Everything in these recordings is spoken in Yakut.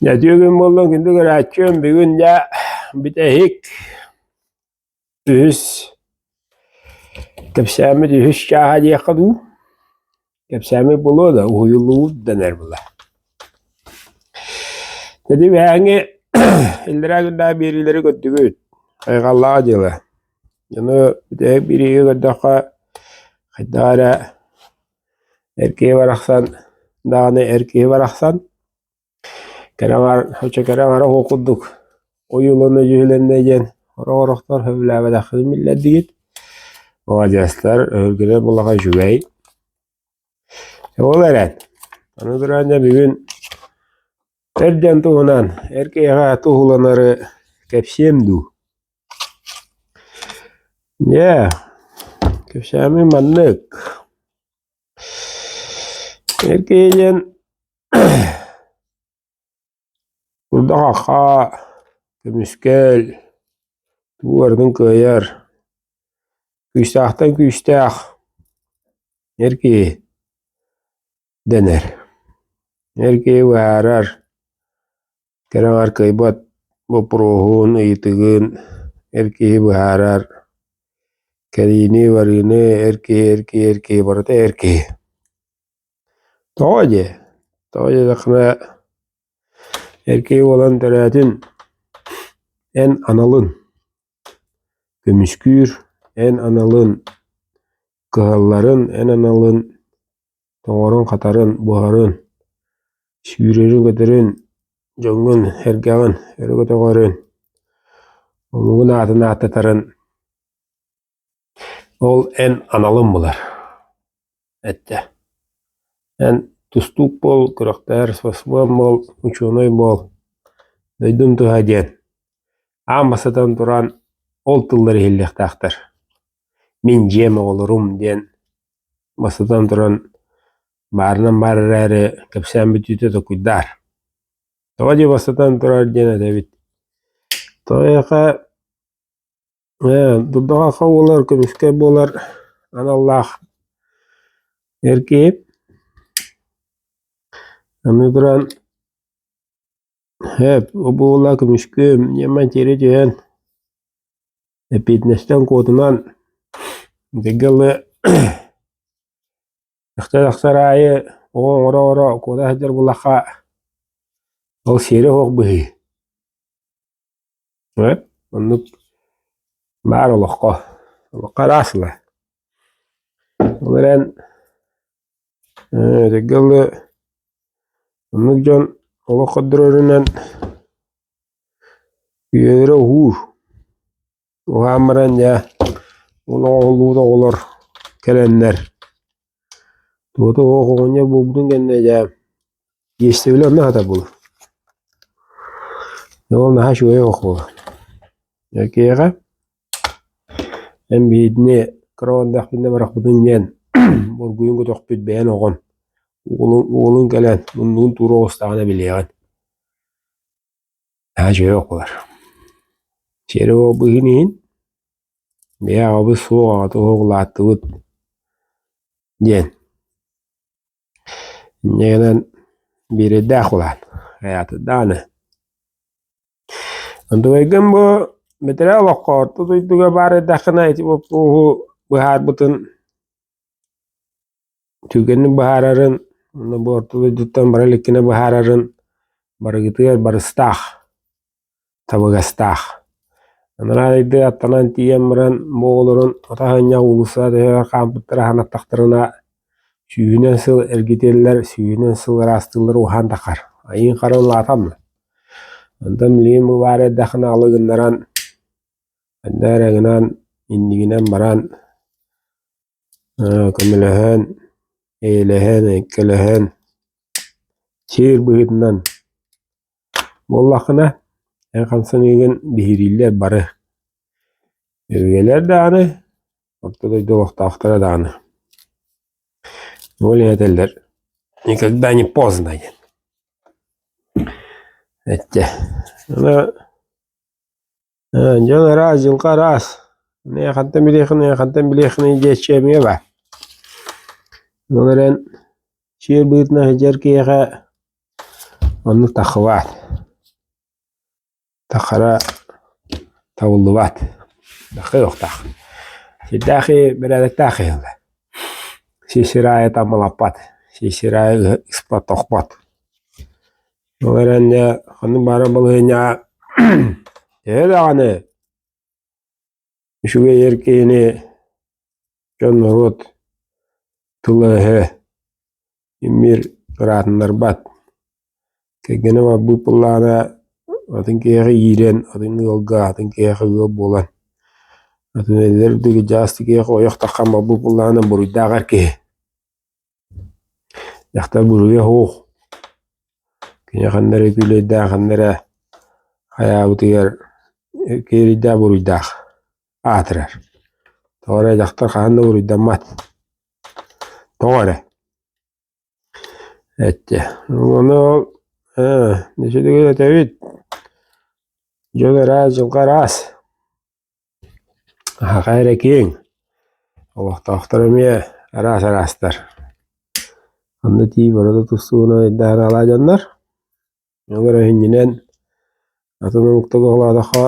Дьэ, үтүө күн буоллун, күндү көрөөччүм. Бүгүн дьэ бүтэһик үһүс кэпсээммит үһүс чааһа диэххэ дуу. Кэпсээммит буолуо да, уһуйуллубут дэнэр була. Ити бэһээҥҥи иллэрээ күннээх биэриилэри көрдүгүт. Хайҕаллаах дьыала. Дьону бүтэһик биэриигэ көрдөххө, хайдах эрэ эр киһи барахсан даҕаны эр киһи барахсан кэрэ аҥаар оччо кэрэ аҥаара оһох курдук ойууланна дьүһүлэннэ диэн сорох-сорохтор сөбүлээбэтэххитин биллэрдигит. Маладьыастар, өһүргэнэр буоллаҕа үчүгэй. Ол эрэн, аны туран дьэ бүгүн эр дьон туһунан, эр киһиэхэ туһуланары кэпсиэм дуу? Дьэ, кэпсээммин маннык. Эр киһи диэн курдах-ахха, көмүскэл, тугу барытын кыайар, күүстээхтэн күүстээх эр киһи дэнэр. Эр киһи быһаарар, кэрэ аҥаар кыайбат боппуруоһун, ыйытыгын эр киһи быһаарар, кэлиини-барыыны эр киһи, эр киһи, эр киһи барыта эр киһи. Тоҕо диэ? Тоҕо диэтэххинэ, эр киһи буолан төрөөтүн эн аналын көмүскүүр, эн аналын кыһалларын, эн аналын тоҥорун-хатарын, буһарын, сүүрэрин-көтөрүн, дьоҥҥун, эргэҕин өрө көтөҕөрүн, омугун аатын ааттатарын ол эн аналын булар эттэ. Эн тустуук буол, күрэхтэһэр спортсмен буол, учуонай буол, дойдум туһа диэн аан бастатан туран ол тыллар иһиллиэхтээхтэр. Мин дьиэм оҕолорум диэн бастатан туран баарынан баар эрээри кэпсээн бүтүүтэ токуйдаар. Тоҕо дии бастатан турар диэн этэбит. Тоҕо эйиэхэ дурдаҕа буолар, көмүскэ буолар аналлаах эр киһи. Аны туран һээп буола көмүскүөм, ньыма тиэрэ түһэн эппиэтинэстэн куотунан бииргэ ылы тахсар аайы оҕо оҥоро-оҥоро куота сылдьар буоллахха ол сиэрэ суох быһыы. Оннук баар олоххо, олоххо араас ыла. Ол эрэн этэргэ дылы оннук дьон олох көрдөрөрүнэн үйэлэрэ уһуур. Уһаан баран дьэ ол оҕолуу оҕолор кэлэннэр туота оһох оҕонньор буолбутун кэннэ дьэ иэстэбилэ онно сатар буолар. Ол наһаа үчүгэй оһох буолар. Киһиэхэ эн биһигини кыра эрдэхпитинэ барахпытын диэн бургуйун көтөхпүт бэйэн оҕон уолуҥ кэлэн муннугун туура оҕустаҕына билиэҕин. Наһаа үчүгэй оһох буолар. Сиэри оһох быһыын иһин бэйэ аҕабыт суох аҕата оһох улааттыбыт диэн. Инньэ гынан биэрэйдээх улаан хайаата даҕаны. Онтукайгын бу бэтэрээ олоххо орто дойдуга баар эрдэххинэ ити боппуруоһу быһаарбытын түргэнник быһаарарын уонна бу орто дойдуттан бара иликкинэ быһаарарын барыгытыгар барыстаах, табыгастаах. Анараа дойду аттанан тиийэн баран бу оҕолорун отаһынньах уулуссаҕа төһө хаампыттара санаттахтарына сүүһүнэн сыл эргитэллэр, сүүһүнэн сыл ыраастыыллар уһаан таххар. Айыын хара улаатан Онтон билигин бу баар эрдэххинэ алы гыннаран, ханна эрэ гынан, иннигинэн баран, көмөлөһөн, эйэлэһэн, эйкэлэһэн, сиэр быһыытынан буоллаххына, эн хамсаныыгын биһирииллэр бары. Өбүгэлэр даҕаны, орто дойду олохтоохторо даҕаны. Ол иһин этэллэр никогда не поздно диэн. Эттэ. Аны дьон араас, дьылҕа араас. Хантан билиэххиний, хантан билиэххиний диэччи эмиэ баар. Ол эрэн сиэр быһыытынан сылдьар киһиэхэ оннук таххыбаат. Тахара табыллыбат, кыахтаах. Сирдээх бэрээдэктээх иһиллэр. Сир аайы таммалаппат, сир аайы ыспат тохпот. Ол эрэн дьэ ханнык баара балаһыанньаҕа төһө даҕаны үчүгэй эр киһини дьон-норуот тыла-өһө Иммиир ыраатыннарбат, кэргэнэ барбыт буоллаҕына атын киһиэхэ иирэн, атын ыалга, атын киһиэхэ ыал буолан, атын эдэр дьаас киһиэхэ ойох таххан барбыт буоллаҕына буруйдаах эр киһи. Дьахтар буруйа суох, кини ханна эрэ күүлэйдээх, ханна эрэ хайаабытыгар киирийдээх буруйдаах аатырар. Тоҕо эрэ дьахтар хаһан да буруйдаммат. Тоҕо эрэ эттэ ону ол ээ ичиги этэбит дьон араас дьылҕа араас аһаҕа эрэ киэҥ олохтоохтор эмиэ араас араастар онно тиий барыта тустууна өйдөөн алаадьаннар Ол эрэ иннинэн атын омуктарга холоотоххо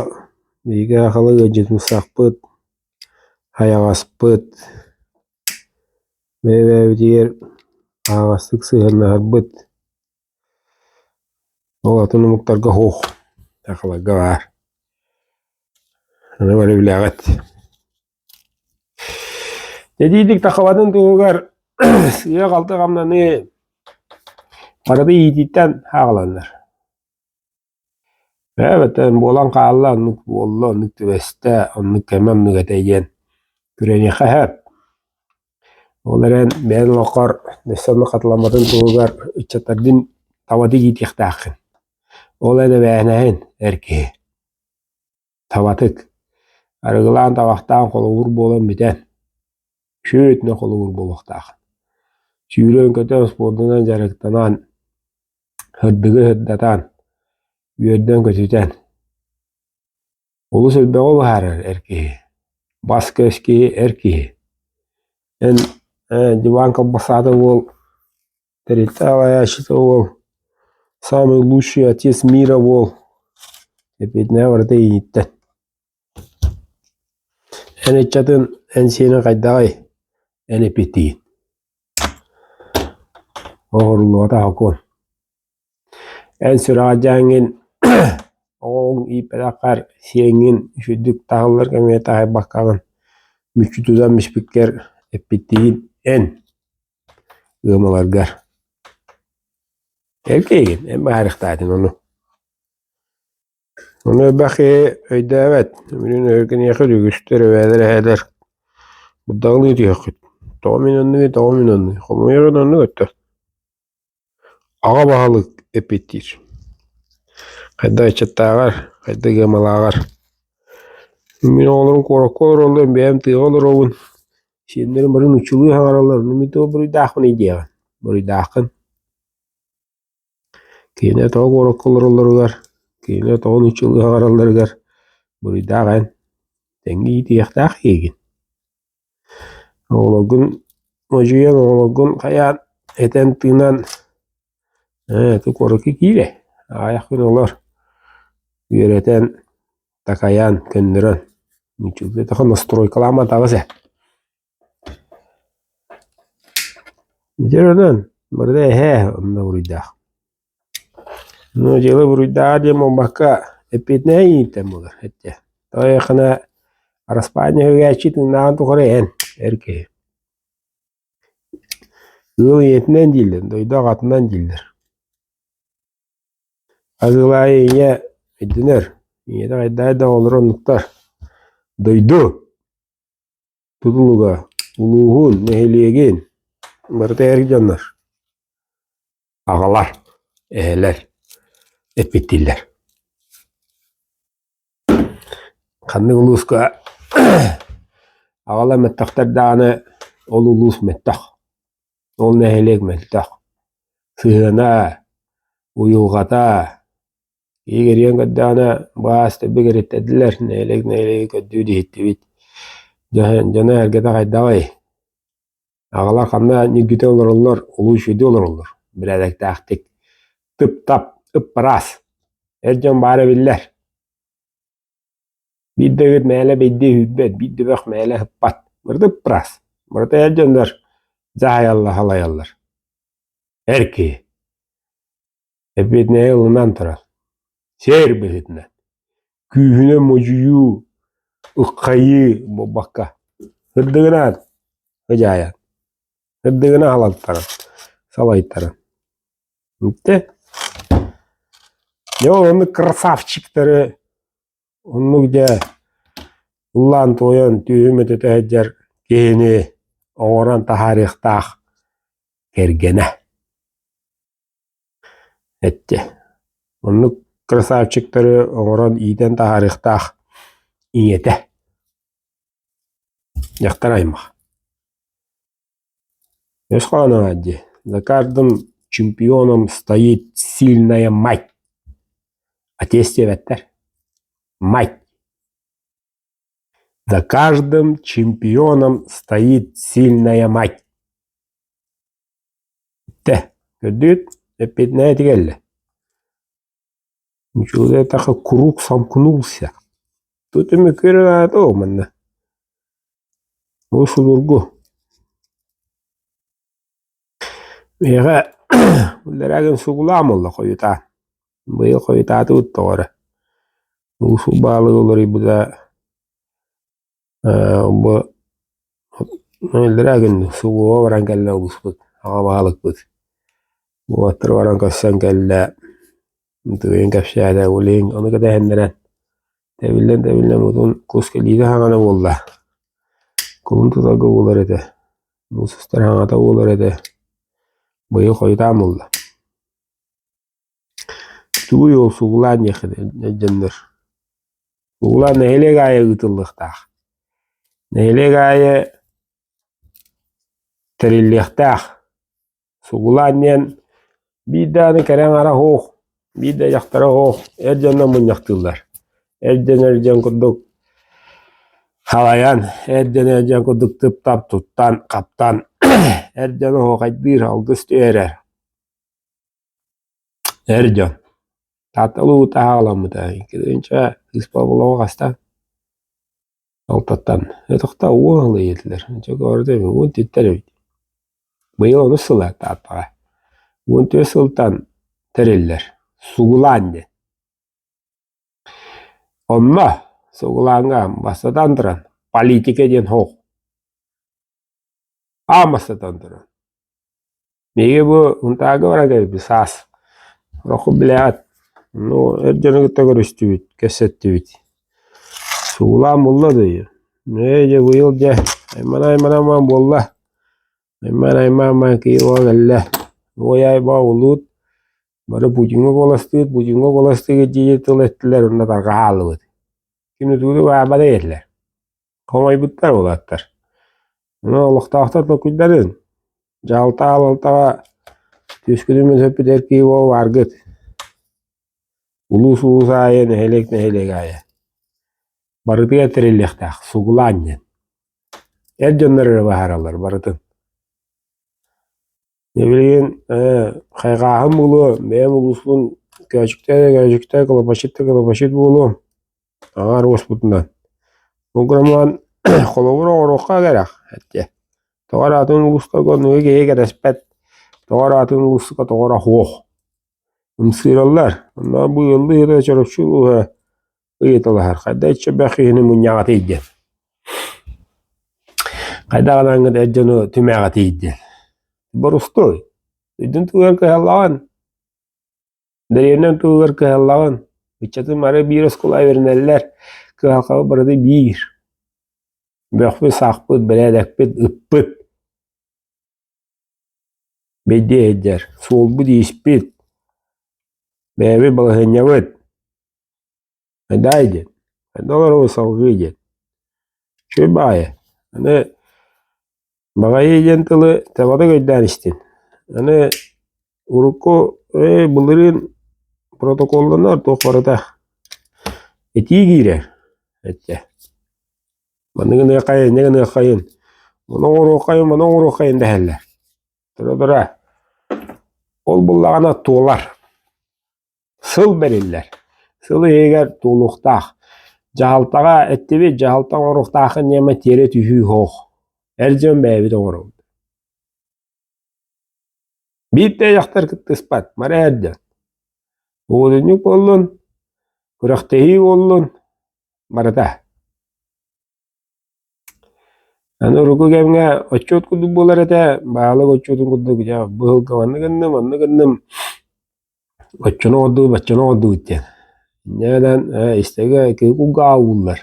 биһиги сахалыы ыалдьытымсахпыт, хайаҕаспыт, бэйэ-бэйэбитигэр аһаҕастык сыһыаннаһарбыт ол атын омуктарга суох, сахаларга баар. Ону бары билэҕит. Итиитик тахабатын туһугар сыыһа-халты хамнаныы барыта иитииттэн ааҕыланнар. Эбэтэр буолан хаалла, оннук буолла, оннук түбэстэ, оннук кэмэ оннук этэ диэн күрэниэххэ сөп. Ол эрэн бэйэҥ олоххор өссө оннук хатыламматын туһугар ыччаттаргын табатык иитиэхтээххин. Ол эн эбээһинэһин эр киһи. Табатык, арыгылаан табахтаан холобур буолан бүтэн, үчүгэй холобур буолуохтаах. Сүүрэн-көтөн спордунан дьарыктанан, сырдыгы сырдатан, үөрдэн-көтүтэн. Олус элбэҕи быһаарар эр киһи, бас-көс киһи эр киһи. Эн диван колбасата уол Тэрилтэ салайааччыта уол, самый лучший отец мира уол, эппиэтинэһэ барыта эйигиттэн. Эн ыччатын, эн сиэнин хайдаҕый? Эн эппиэттиигин. Оһоруллубата сокуон. Эн сүрэҕэлдьээҥҥин оҕоҥ ииппэтэххэр сиэҥҥин үчүгдүк таһыллар кэмҥэ таһыйбаккаҕын мүччү тутан испиккэр эппиттиигин эн ыамаларгар Эркэйгин, эн быһаарыахтаатыҥ ону. Ону элбэх киһи өйдөөбөт, билигин өйгүнүөхэ үгүстэр эбээлэр эһээлэр бырдаҕылыы түһүөххүт. Тоҕо мин оннугуй, тоҕо мин оннугуй, хомойорун оннук өттө. Аҕа баһылык эппиэттиир: хайдах ыччаттааҕар, хайдах ыамалааҕар. Мин оҕолорум куоракка олороллор, бэйэм тыаҕа олоробун, сиэннэрим бары нууччалыы саҥараллар, ону мин тоҕо буруйдаахпыный диэҕин, буруйдааххын. Киинэ тоҕо куоракка олороллоругар, киинэ тоҕо нууччалыы саҥаралларыгар буруйдаах эн, тэҥҥэ иитиэхтээх киһигин. Оҕолоргун модьуйан, оҕолоргун хайаан этэн-тыынан ээ ити куоракка киирэ, аҕыйах күн олор, үөрэтэн, такайан, көннөрөн, нууччалыы настройкалаама таҕыс ээ. Дьэ онон барыта эһээ онно буруйдаах. Ну дьыала буруйдааҕа диэн буолбакка, эппиэтинэһи ииттэн буолар эттэ. Тоҕо диэххинэ араспаанньа үгээччи тыыннааҕын тухары эн, эр киһи. Ыал ийэтинэн дииллэр, дойду аҕатынан дииллэр. Хас ыал аайы ийэ өйдөнөр, ийэтэ хайдаҕый да оҕолоро оннуктар. Дойду тутулуга, улууһун, нэһилиэгин барыта эр дьоннор, аҕалар, эһэлэр эппиттииллэр. Ханнык улууска аҕала мөлтөхтөр даҕаны ол улуус мөлтөх, ол нэһилиэк мөлтөх. Сыһыана, уйулҕата Игорьян көрдөҕүнэ баас төбө кэриттэрдилэр, нэһилиэк-нэһилиэги көрдүү иһиттибит. Дьоно-сэргэтэ хайдаҕый? Аҕалар ханна ньиргитэ олороллор, улуу үчүгэйдик олороллор, бэрээдэктээхтик. Тып-тап, ып-ыраас. Эр дьон баара биллэр. Биир да ыт мээлэ бэйдиэ сүүрбэт, биир да бөх мээлэ ыппат. Барыта ыппыраас. Барыта эр дьоннор дьаһайаллар, халайаллар. Эр киһи. Эппиэтинэһи ылынан турар. Сиэр быһыытынан. Күүһүнэн модьуйуу, ыккайыы буолбакка. Сырдыгынан ыдьаайан. Сырдыгынан халалтаран, салайтаран. Итте Дьэ ол оннук красавчиктары оннук дьэ ыллаан-туойан түөһүм этитэ сылдьар киһини оҥорон таһаарыахтаах кэргэнэ эттэ. Оннук красавчиктары оҥорон иитэн таһаарыахтаах ийэтэ дьахтар аймах. Өс хоһооно дии За каждым чемпионом стоит сильная мать. Отец диэбэттэр. Мать. За каждым чемпионом стоит сильная мать. Тэ, көрдүгүт? Эппиэтинэһэ ити кэллэ. Ничего этаха круг сомкнулся. Тут эмэ о манна. Бу судургу. Миэхэ үллэрээгин сугулаам буолла хойутаан. Быйыл хойутаатыбыт тоҕо эрэ. Улуус баалыга уларыйбыта бу иллэрээ күн субуоҕа баран кэллэ улууспут аҕа баһылыкпыт. Уолаттар баран көрсөн кэллэ, тыгын кэпсээтэ, улин ону кэтэһиннэрэн тэбиллэн-тэбиллэн бутун кус кэлиитэ хаҥана буолла. Кулун тутарга буолар этэ, муус устар хаҥата буолар этэ. Быйыл хойутаан буолла. Тугуй ол сугулаан диэххит дьоннор. Сугулаан нэһилиэк аайы ыытыллыахтаах. Нэһилиэк аайы тэриллиэхтээх. Сугулаан диэн биир даҕаны кэрэ аҥара суох, биир да дьахтара суох, эр дьонно мунньахтыыллар. Эр дьон эр дьон курдук халайан, эр дьон эр дьон курдук тып-тап туттан, хаптан, эр дьон оһуохайдыыр, алгыс түһэрэр. Эр дьон Таатталыы таһааламмыта икки Ыспабылова хаста алтаттан өтөхтө уон сыл ийэтилэр дьэ уон түттэр эбит быйыл онус сыла Тааттаҕа 14 сылтан тэриллэр Сугулаан диэн Онно Сугулааҥҥа бастатан туран политика диэн суох аан бастатан туран Биһиги бу Һунтаарга баран кэлбит саас. Ороххун билээҕит. Ну, эр дьону кытта көрүстүбүт, кэпсэттибит. Суулаан булла дуу? Ээ, дьэ быйыл дьэ аймана-аймана буолла. Аймаан-аймаан киһи буола кэллэ. Уой баа улуут бары Путиҥҥа куоластыыр, Путиҥҥа куоластыыр дии тыл эттилэр уонна тарҕаһа хааллыбыт. Ким тууну баабата диэтилэр. Хомойбуттар уолаттар. Ону олохтоохтор толкуйдарын Дьаһалта-аалалтаҕа түөскүтүн өтөппүт эр киһи буола бааргыт. Улуус-улуус аайы, нэһилиэк-нэһилиэк аайы. Барытыгар тэриллиэхтээх, сугулаан диэн. Эр дьоннор эрэ быһаараллар барытын. Дьэ билигин хайҕааһын буолуо, бэйэм улууспун көөчүктээ да көөчүктээ, кылапачыт да кылапачыт буолуом. Аҥаар уоспутунан. Ол гынан холобур оҥоруохха кэрэх эттэ. Тоҕо эрэ атын улуустарга оннугу киһи кэтэспэт, тоҕо эрэ атын улууска тоҕо эрэ суох. Ымсыыраллар. Онно бу ыаллыы ыта Чурапчы улууһа ыйыталаһар. Хайда иччэ киһини мунньаҕытый диэн. Хайдах гынаҥҥыт эр дьону түмэҕитий диэн. Борустуой. Өйдүн тугар кыһаллаҕын. Дэриэбинэм туһугар кыһаллаҕын, ыччатым бары биир оскуола үөрэнэллэр, кыһалҕабыт барыта биир. Бөхпүт-сахпыт, бэрээдэкпит, ыппыт. Бэйдиэ сылдьар, суолбут-ииспит, бэйэбит балаһыанньабыт. Айдаай диэн, хайда олоробут салҕыы диэн. Үчүгэй баҕайы. Аны баҕайы диэн тылы табатык өйдөөн истин. Аны урукку ээ былырыын протоколланар туох барыта этии киирэр эттэ. Маннык гыныаххайын, инньэ гыныаххайын, ону оҥоруоххайын, маны оҥоруоххайын дэһэллэр. Тура-тура ол буллаҕына туолар. Сыл бэриллэр. Сыл иһигэр туолуохтаах. Дьаһалтаҕа эттибит, дьаһалта оҥоруохтааххын диэмэ тиэрэ түһүү суох. Эр дьон бэйэбит оҥоробут. Биир да дьахтар кыттыспат, бары эр дьон. Уолунньук буоллун, күрэхтэһии буоллун, барыта. Аны урукку кэмҥэ отчуот курдук буолар этэ, баһылык отчуотун курдук дьэ быһылка маннык гынным, маннык гынным, оччону оҥордубут, баччаны оҥордубут диэн. Инньэ гынан истэгэ киһи кулгааҕа ууллар.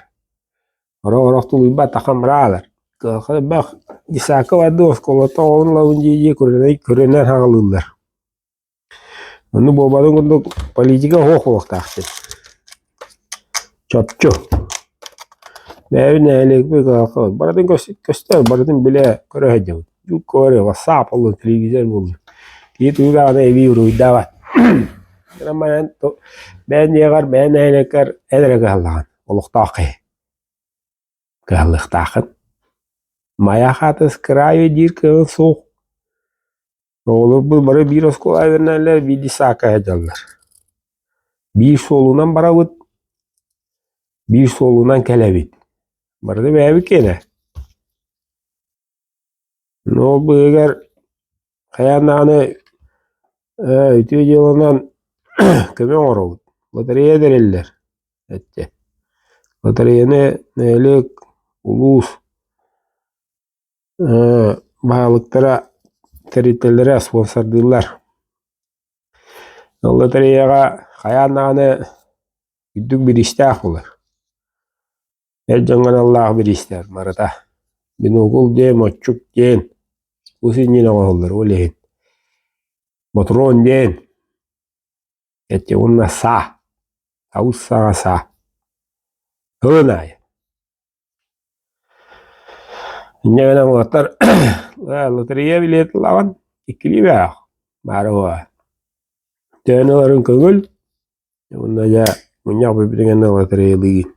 Орох-орох тулуйбат хам-раалар. Кыһалҕа элбэх десакка бардым, оскуолаттан оҕону ылабын дии-дии көрүнэн көрүнэн хаҕылыыллар. Ону буолбатын курдук политика суох буолуохтаах диэн. Чопчу. Бэйэбит нэһилиэкпит кыһалҕа барытын көстөр, барытын билэ, көрө сылдьабыт. Көрө, ватсап буоллун, телевизор буоллун. Киһи тугу даҕаны эбии уруһуйдаабат. Бэйэн дьиэҕэр, бэйэн нэһилиэккэр эн эрэ кыһаллаҕын, олохтоох киһи. Кыһаллыахтааххын. Майа хаатыс кыраайы диир кыаҕыҥ суох. Оҕолорбут бары биир оскуолаҕа үөрэнэллэр, биир десакка сылдьаллар. Биир суолунан барабыт, биир суолунан кэлэбит. Барыта бэйэбит киэнэ. Ол быыһыгар хайаан даҕаны үтүө дьыаланан көмө оҥоробут. Лотерея тэриллэр эттэ. Лотереяны нэһилиэк, улуус баһылыктара, тэрилтэлэрэ спонсордыыллар. Лотереяҕа хайаан даҕаны үрдүк бириистээх буолар. Эр дьоҥҥо аналлаах бириистэр барыта. Бинокул диэн, моччук диэн, ус инньэнэ оҥоһуллар ол иһин. Ботуруон диэн, эти уонна саа, аус саҥа саа. Сылын аайы. Инньэ гынан уолаттар лотерея билиэт ылаҕын иккилии бээх баара буолар. Төһөнү ыларын көҥүл уонна дьэ мунньах бүппүтүн кэннэ лотереялыыгын.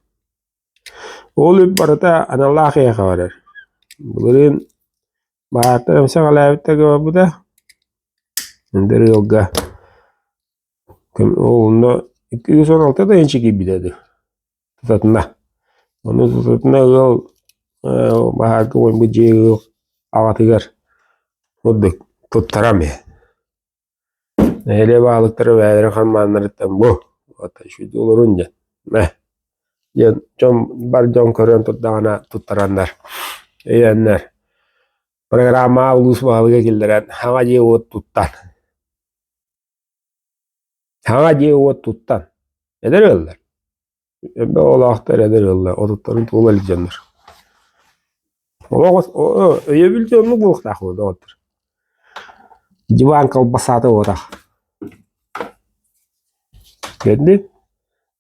Ол үп барыта аналлаах киһиэхэ барар. Былырыын баһаартар эмсэҕэлээбиттэргэ барбыта. Эдэр ыалга ол онно 216 тыһыынча киирбитэ дуу. Тутатына. Ону тутатына ыал баһаарга уойбут дьиэ ыал аҕатыгар курдук туттарам ээ. Нэһилиэ баһылыктара бэйэлэрин хармааннарыттан бу үчүгэйдик олорун диэн мэ диэн дьон бар дьон көрөн турдаҕына туттараннар өйөөннөр программаҕа улуус баһылыга киллэрэн саҥа дьиэ-уот туттан Саҥа дьиэ-уот туттан, эдэр ыаллар, элбэх оҕолоохтор эдэр ыаллар отуттарын туола илик дьоннор. Олох өйөбүл дьэ оннук буолуохтаах буолуо доҕоттор. Диван колбасата буотах. Кэннин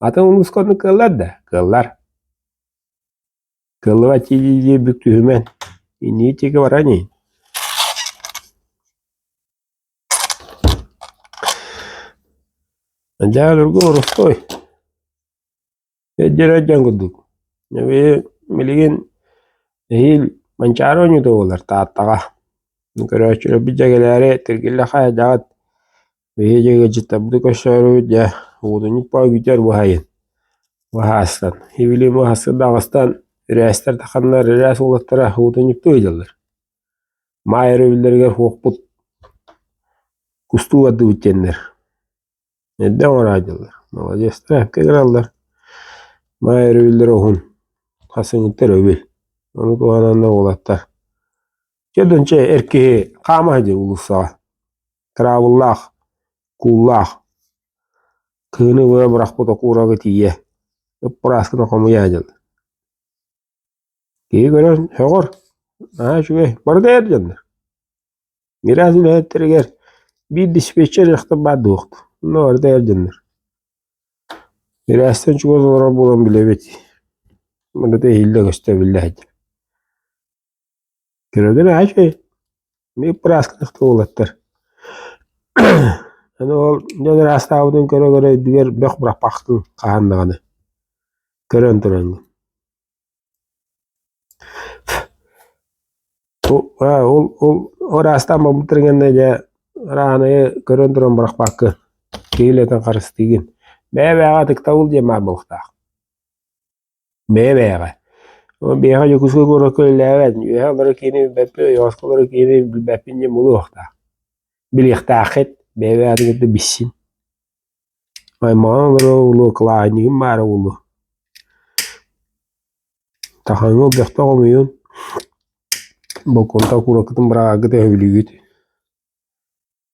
атын улууска оннук кыаллар да, кыаллар. Кыаллыбат дии-дии бүк түһүмэн, инники диэки баран иһин. Дьаалырга оростой өйдөрө дьон курдук билигин эһиил Манчаары оонньуута буолар Тааттаҕа көрөөччүлэрбит дьэгэлээри тиргиллэ хайдаҕыт биһиги ыалдьыттарбытын көрсөөрүбүт дьэ уутунньук баа күүтэр быһайын быһаастан ибили быһаастан даҕастан ирээстэр таханнар ирээс уолаттара уутунньуктуу сылдьаллар Маай өрөбүллэригэр суохпут, кустуу бардыбыт диэннэр эрдэ оҥороодьулар, маладьыастар эпкэ гыналлар. Маай өрөбүллэрэ уһун, хасыҥыттар өрөбүл, ону туһананнар уолаттар. Чэ донче эр киһи хаама сылдьар уулуссаҕа, тыраабыллаах, кууллаах, кыһыны быһа бырахпыт окуурага тиийэ, ып-ырааскына хомуйа сылдьаллар. Киһи көрөн сөҕөр, наһаа үчүгэй, барыта эр дьоннор. Мирас үлэһиттэригэр биир диспетчер дьахтар баар дуо? Онно барыта эр дьоннор. Мирастан чугас олорор буолан билэбит. Барыта иһиллэ көстө биллэ сылдьар. Көрөргө наһаа үчүгэй. Эмиэ ырааскатых уолаттар. Аны ол дьон ыраастаабытын көрө-көрө үрдүгэр бөх бырахпахтын хаһан даҕаны. Көрөн туран. Ол ол ыраастаан барбыттарын кэннэ дьэ ырааһынайы көрөн туран бырахпаккын, киһи үлэтин харыстыыгын. Бэйэ-бэйэҕэ ытыктабыл диэн баар буолуохтаах. Бэйэ-бэйэҕэ. Биһиэхэ Дьокуускай куоракка үлэлээбэт, үөһэ олорор киһини билбэппин, ойоҕоско олорор киһини билбэппин диэн буолуохтаах. Билиэхтээххит, бэйэ-бэйэҕитин кытта билсин. Аймаҕыҥ олорор буолуо, кылааһынньыгым баара буолуо. Тахаҥҥа ылдьахта хомуйун, болкуонтан куораккытын быраҕаргыт өһүлүүгүт.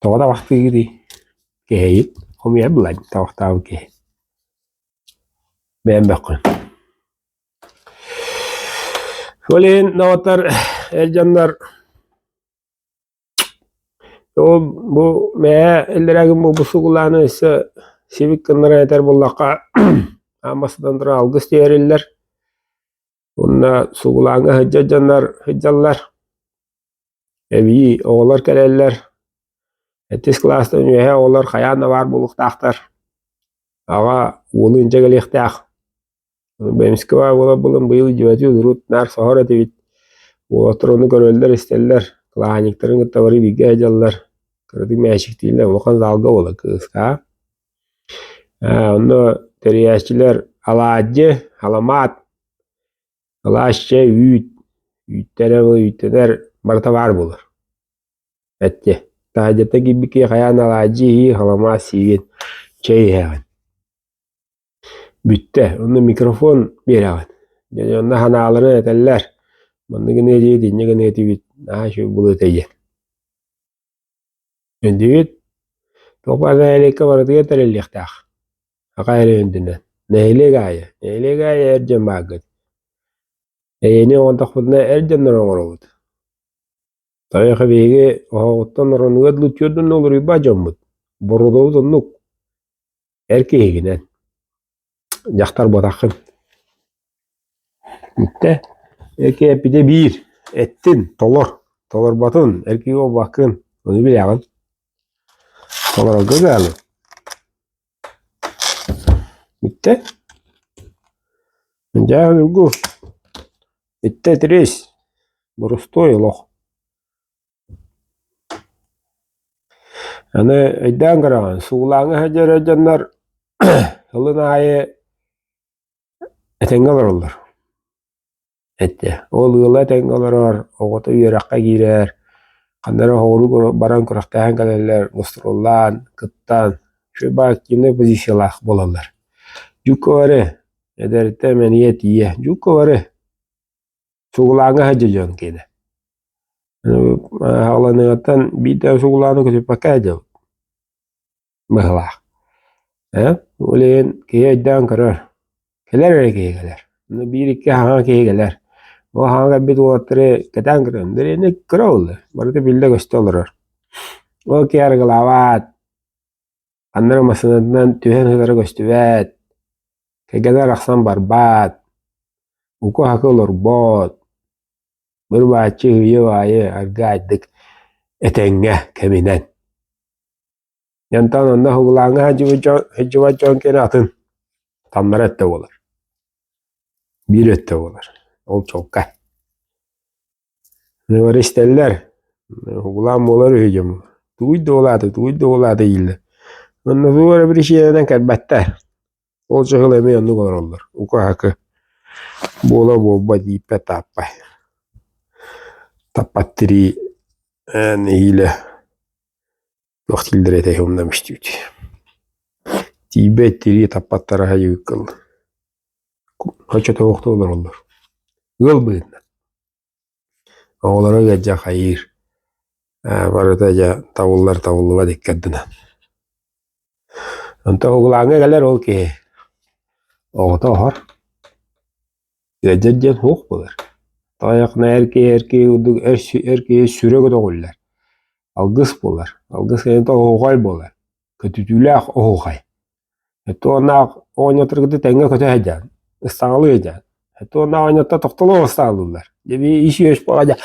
Тоҕо табахтыыгытый? Кэһэйит, хомуйар былаан табахтаабыт киһи. Бэйэм бөххүн. Ол иһин доҕоттор, эр дьоннор ол бу мээ иллэрээ бу сугулааны өссө сибик гыннаран этэр буоллахха аан бастатан туран алгыс түһэриллэр. Уонна сугулааҥҥа сылдьар дьоннор сылдьаллар. Эбии оҕолор кэлэллэр. Сэттис кылаастан үөһэ оҕолор хайаан да баар буолуохтаахтар. Аҕа уолу илдьэ кэлиэхтээх. Бэмискэ баар буола булан быйыл дьүөтү урут наар соһор этибит. Уолаттар ону көрөллөр-истэллэр, кылааһынньыктарын кытта бары бииргэ сылдьаллар. Кыратык мээчиктииллэр, улахан залга буола кыыска. Онно тэрийээччилэр алаадьы, аламаат, алаас чэй, үүт, үүттэрэ үүттэнэр барыта баар буолар. Эттэ, таһырдьаттан киирбит киһи хайаан алаадьы иһии, аламаат сиигин, чэй иһэҕин. Бүттэ, онно микрофон биэрэҕин. Дьэ онно санааларын этэллэр, маннык гыныа этибит, инньэ гыныа этибит, наһаа үчүгэй буолуо этэ диэн. Өйдүүгүт? Туох баар нэһилиэккэ барытыгар тэриллиэхтээх. Аҕа эрэ үрдүнэн. Нэһилиэк аайы. Нэһилиэк аайы эр дьон бааргыт. Эйэни оҥордохпутуна эр дьоннор оҥоробут. Тойохо биһиги оһоҕуттан оронугар дылы түөрт олоруйбат дьоммут. Боруодабыт оннук. Эр киһигинэн. Дьахтар буотаххын. Бүттэ. Эр киһи эппитэ биир. Эттин, толор. Толорботун, эр киһи буолбаккын. Ону билэҕин. Толорорго гаалы. Бүттэ. Дьэ, Ньургу. Иттэ итирис. Борустуой олох. Аны өйдөөн көрөҕүн, суулааҥҥа сылдьар дьоннор сылын аайы этэҥҥэ олороллор. Эттэ, ол ыала этэҥҥэ олорор, оҕото үөрэххэ киирэр, ханна эрэ оҕолуу баран күрэхтэһэн кэлэллэр, гастроллаан, кыттан, үчүгэй активнай позициялаах буолаллар. Дьукка бары, эдэриттэн эмэнийэ тиийэ, дьукка бары Сугулааҥҥа сылдьар дьон киэнэ. Аҕаланыаҕыттан биирдэ сугулааны көтүппэккэ сылдьабыт быһыылаах. Ээ, ол иһин киһи өйдөөн көрөр. Кэлэр эрэ киһи кэлэр. Биир-икки хаҥа киһи кэлэр. Ол хаҥа кэлбит уолаттары кэтээн көрөм. Дэриэбинэ кыра буолла. Барыта биллэ-көстө олорор. Ол киһи арыгылаабат, Ханна эрэ массыынатынан түһэн сытара көстүбэт, кэргэнэ арахсан барбат, уку-хакы олорбот, быр-бааччы үүйэ-баайы аргыайдык этэҥҥэ кэминэн. Онтон онно уһугулааҥҥа сылдьыбыт дьон сылдьыбат дьон киэнэ атын таҥнары өттө буолар, биир өттө буолар, ол чуолкай. Бары истэллэр, угулаан буолар үһү дьон, тугуй да уолаата, тугуй да уолаата дииллэр. Онно тугу эрэ биричиинэнэн кэлбэттэр. Ол дьаһал эмиэ оннук олороллор, ука-хакы буола-буолбат ииппэт-тааппай. Таппат тирии нэһиилэ туох дииллэр этэй умнан истибит. Тиийбэт тирии таппаттара хайыыккыл. Оччотооҕута олороллор. Ыал быһыытынан. Оҕолоро ыалдьа хайыыр, барыта дьэ табыллар табыллыбат икки ардынан. Онтон угулааҥҥа кэлэр ол киһи оҕото оһор, ыалдьар диэн суох буолар. Тоҕо эр киһи эр киһи курдук эр киһи сүрэ көтөҕүллэр, алгыс буолар, алгыс кэнниттэн оһуохай буолар, көтүтүүлээх оһуохай. Туоннаах оҕонньоттору кытта тэҥҥэ көтө сылдьан, ыстаҥалыы сылдьан. Туоннаах оҕонньоттор тохтоло ыстаҥалыыллар. Дьэ бии ис-үөс буола дьэ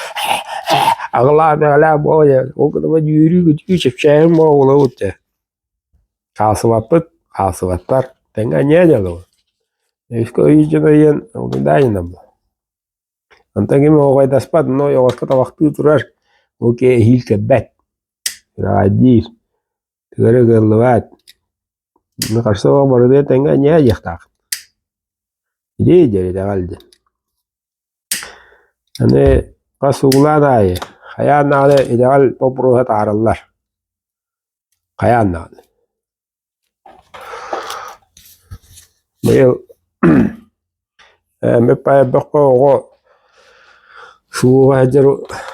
аҕылаан-аҕылаан буола дьэ ол гынан үөрүү-көтүү чэпчээһин буола дьэ. Хаалсыбаппыт, хаалсыбаттар. Тэҥҥэ анньыа дьалыбыт. Өскө өйүс дьон өйөн угудаайынан буол. Онтон ким оҕойдоспот, но ойоҕоско табахтыы турар, ол киһи эһиил кэлбэт. Сүрэҕэлдьиир. Тыгара кыаллыбат. Харса суох барытыгар тэҥҥэ анньыа диэхтээх. Ити диэн итэҕэл диэн. Аны хас угулаан аайы хайаан даҕаны итэҕэл боппуруоһа таарыллар. Хайаан даҕаны. Быйыл Бүппэйбэххэ оҕо сууга сылдьар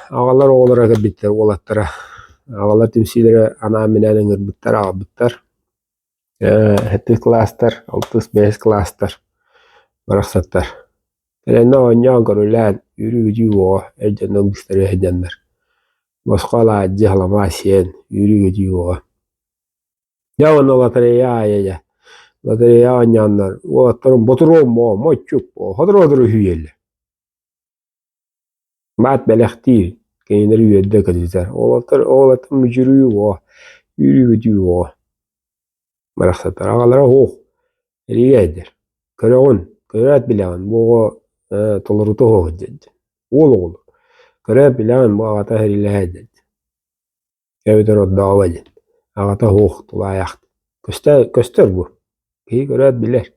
аҕалар оҕолоро кэлбиттэр уолаттара. Аҕалар түмсүүлэрэ анаан-минээн ыҥырбыттар, аҕалбыттар. Сэттис кылаастар, алтыс, бэһис кылаастар барахсаттар. Кэлэннэ оонньоон, көрүлээн, үөрүү-көтүү оҕо эр дьонно быстары сылдьаннар. Босхо алаадьы, салама сиэн, үөрүү-көтүү оҕо. Дьэ уонна лотерея аайы дьэ лотерея оонньооннор уолаттарым ботуруом оо моччук сотору-сотору үһүйэллэр. Маат бэлэхтиир, кинилэри үөрдэ көтүтэр. Уолаттар уолаттар мүчүрүү оо, үөрүү-көтүү оо. Барахсаттар аҕалара суох, эригээйдэр. Көрөҕүн, көрөөт билэҕин бу оҕо толорута суох диэн. Уол оҕолор. Көрөөт билэҕин бу аҕата сэриилэһэр диэн. Эбэтэр ордооҕо диэн. Аҕата суох, тулаайах. Көстөр, көстөр бу. Киһи көрөөт билэр.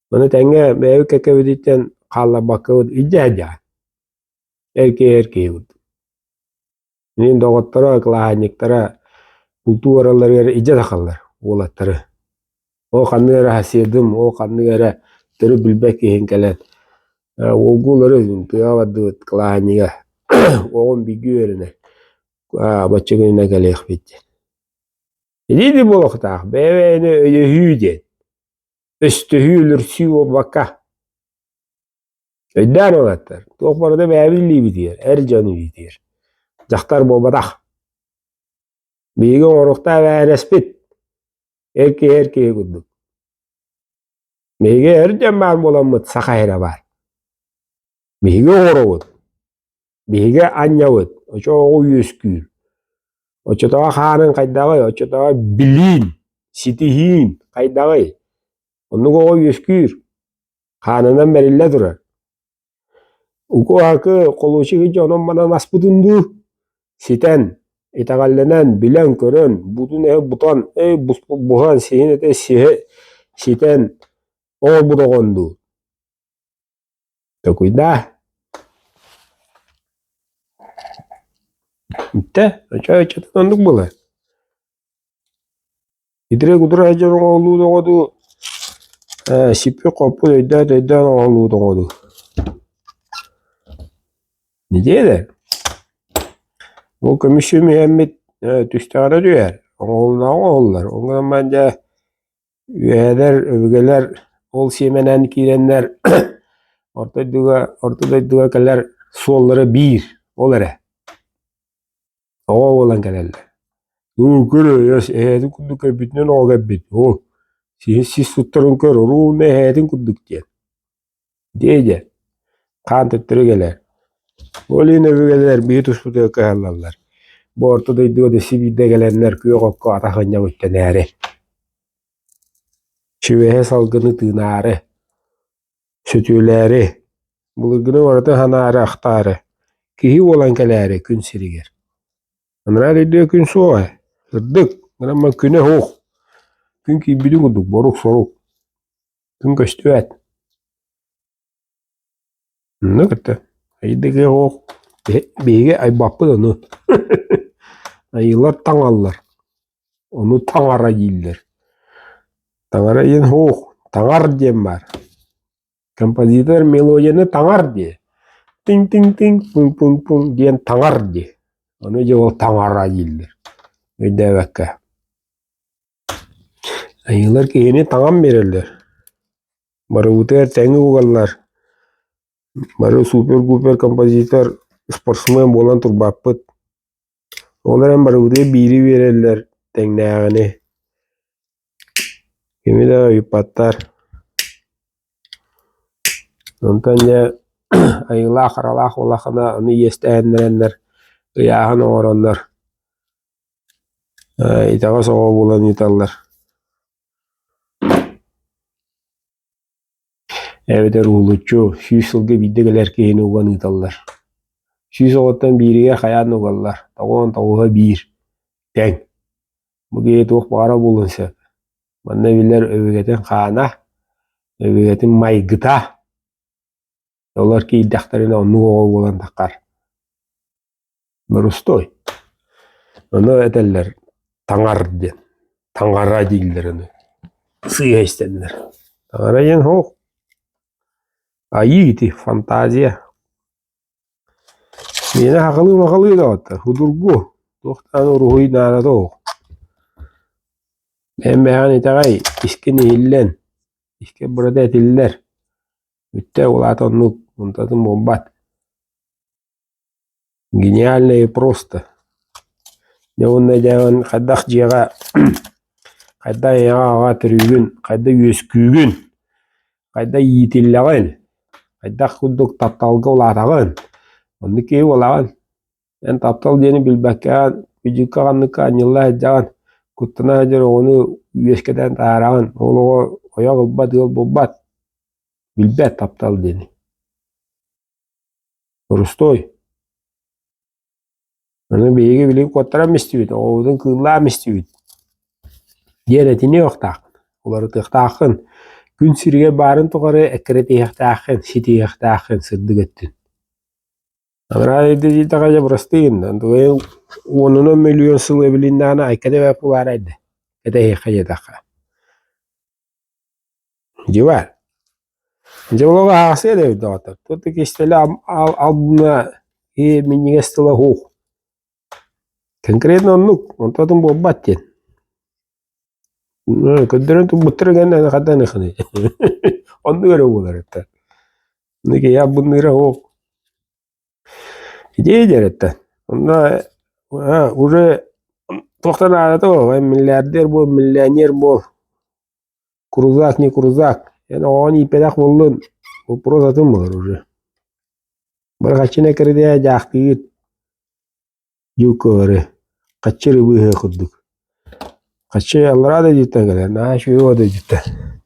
Маны тэҥҥэ бэйэбит кэккэбититтэн хаалларбаккабыт илдьэ сылдьаҕын. Эр киһи эр киһи курдук. Мин доҕотторо, кылааһынньыктара бултуу баралларыгар илдьэ тахаллар уолаттары. Ол ханнык эрэ соседым, ол ханнык эрэ төрүт билбэт киһиҥ кэлэн уолгуулары тыаҕа бардыбыт кылааһынньыга оҕом бииргэ үөрэнэр бачча күнүнэн кэлиэхпит диэн. Ити буолуохтаах бэйэ-бэйэни өйөһүү диэн. Өстөһүү, өлөрсүү буолбакка. Өйдөөн уолаттар, туох барыта бэйэбит илиибитигэр, эр дьон илиитигэр. Дьахтар буолбатах. Биһиги оҥоруохтаах эбээһинэспит. Эр киһи эр киһи курдук. Биһиги эр дьон баар буоламмыт саха сирэ баар. Биһиги оҥоробут. Биһиги анньабыт, оччоҕо үөскүүр. Оччотооҕу хааныҥ хайдаҕый, оччотооҕу билиин, ситиһиин хайдаҕый? Оннук оҕо үөскүүр, хаанынан бэриллэ турар. Уку-акы холуочук дьон онон-манан аспытын дуу, ситэн, итэҕэллэнэн, билэн-көрөн, бутун эһэ бутан, эй буһан, сиһин этэ сиһэ ситэн оҥорбут оҕон дуу. Токуйдаа. Иттэ, очо-очотун оннук буолар. Итирик-утура сылдьар оҥоһуллубут оҕо дуу, сиппит-хоппут өйдөөн-өйдөөн оҥоһуллубут оҕо дуу. Нэдиэлэ. Ол көмүс сүмүһэммит түстэҕинэ түһэр, оҥоһулуннаҕа оҥоһуллар. Ол гынан баран дьэ Үөһээлэр, өбүгэлэр ол сиэмэнэн киирэннэр орто дойдуга, орто дойдуга кэлэр суоллара биир, ол эрэ. Оҕо буолан кэлэллэр. Уу, көр, эһээтин курдук кэлбитинэн оҕо кэлбит. Оо, сиһин сис туттарын көр, оруобуна эһээтин курдук диэн. Диэ-диэ, хаан төттөрү кэлэр. Ол иһин өбүгэлэр биһи туспутугар кыһаллаллар. Бу орто дойдуга да сибиирдэ кэлэннэр күөх окко атах ынньа үктэнээри, сүбэһэ салгыны тыынаары, сөтүөлээри, былыргыны барыта санаары ахтаары, киһи буолан кэлээри күн сиригэр. Анараа дойдуга күн суоҕа, сырдык, гынан күнэ суох. Күн киирбитин курдук борук-сорук. Күн көстүбэт. Онно кытта айдыгы оһох биһиги айбаппыт ону. Айыылар таҥаллар. Ону таҥара дииллэр. Таҥара диэн суох, таҥар диэн баар. Композитор мелодияны таҥар диэ. Тиҥ-тиҥ-тиҥ, пуҥ-пуҥ-пуҥ диэн таҥар диэ. Ону дьэ ол таҥара дииллэр. Өйдөөбөккө. Айыылар киһини таҥан биэрэллэр, барыбытыгар тэҥи угаллар, бары супер-пупер композитор, спортсмен буолан турбаппыт. Ол эрэн барыбытыгар биири биэрэллэр тэҥнээҕини, кими да ыйыппаттар. Онтон дьэ айыылаах-харалаах буоллаххына аны иэстэһиннэрэннэр, ыйааһын оҥороннор Итэҕэс оҕо буолан ыыталлар Эбэтэр уһулуччу 100 сылга биирдэ кэлэр киһини уган ыыталлар. 100 оҕоттон бииригэр хайаан да угаллар. Тоҕуон тоҕуһа биир. Тэҥ. Бу киһи туох баҕара буолуон сөп. Манна биллэр өбүгэтин хаана. Өбүгэтин майгыта. Олор киирдэхтэринэ оннук оҕо буолан таххар. Борустой. Ону этэллэр таҥар диэн. Таҥара дииллэр ону. Сыыһа истэллэр. Таҥара диэн суох. Айыы ити фантазия. Миэнэ хахалыы-махалыы даҕаттар, судургу, туох даҕаны уруһуй наадата суох. Эн бэйэҕин итэҕэй, искин иһиллэн, искэ бырата этиллэр. Бүттэ, ол аата оннук, онтон буолбат. Гениально и просто. Дьэ уонна дьэ хайдах дьиэҕэ хайдах ийэҕэ-аҕаҕа төрүүгүн, хайдах үөскүүгүн, хайдах иитиллэҕин, хайдах курдук тапталга улаатаҕын, оннук киһи буолаҕын. Эн таптал диэни билбэккэҕин, бүддьүккэ ханныкка анньылла сылдьаҕын, куттана сылдьар оҕону үөскэтэн таһаараҕын, ол оҕо ойох ылбат, ыал буолбат, билбэт таптал диэни. Борустуой. Аны биһиги билигин куоттаран истибит, оҕобутун кыыллаан истибит диэн этиниэхтааххын, уларытыахтааххын, күн сиригэр баарын тухары эккирэтиһиэхтээххин, ситиһиэхтээххин сырдык өттүн. Анараа дойду дьэ бырастыы гынна, уонунан мөлүйүөн сыл эбилиннэҕинэ айка да бэрт буолаарай да, кэтэһиэххэ диэтэххэ. Дьыбар. Дьэ олоҕу аахсыа да эбит доҕоттор. Тут кистэлэ албына и минньигэс тыла суох. Конкретно оннук, онтон атын буолбат диэн. Көрдөрөн турбуттар гэнэ ханна ныхыный. Оннук эрэ буолар этэ. Киһи албынныыра суох. Идея диэрэттэн. Онно уже туохтан наадата суох, миллиардер буол, миллионер буол. Крузак не крузак, эн оҕоҕун ииппэтэх буоллун, вопрос атын буолар уже. Бырҕаччына кэридээ дьаахтыыр дьууккалары хаччы ырыбыыһа курдук. Хаччы аллараа да дьиттэн кэлэр, наһаа үчүгэй да дьиттэн.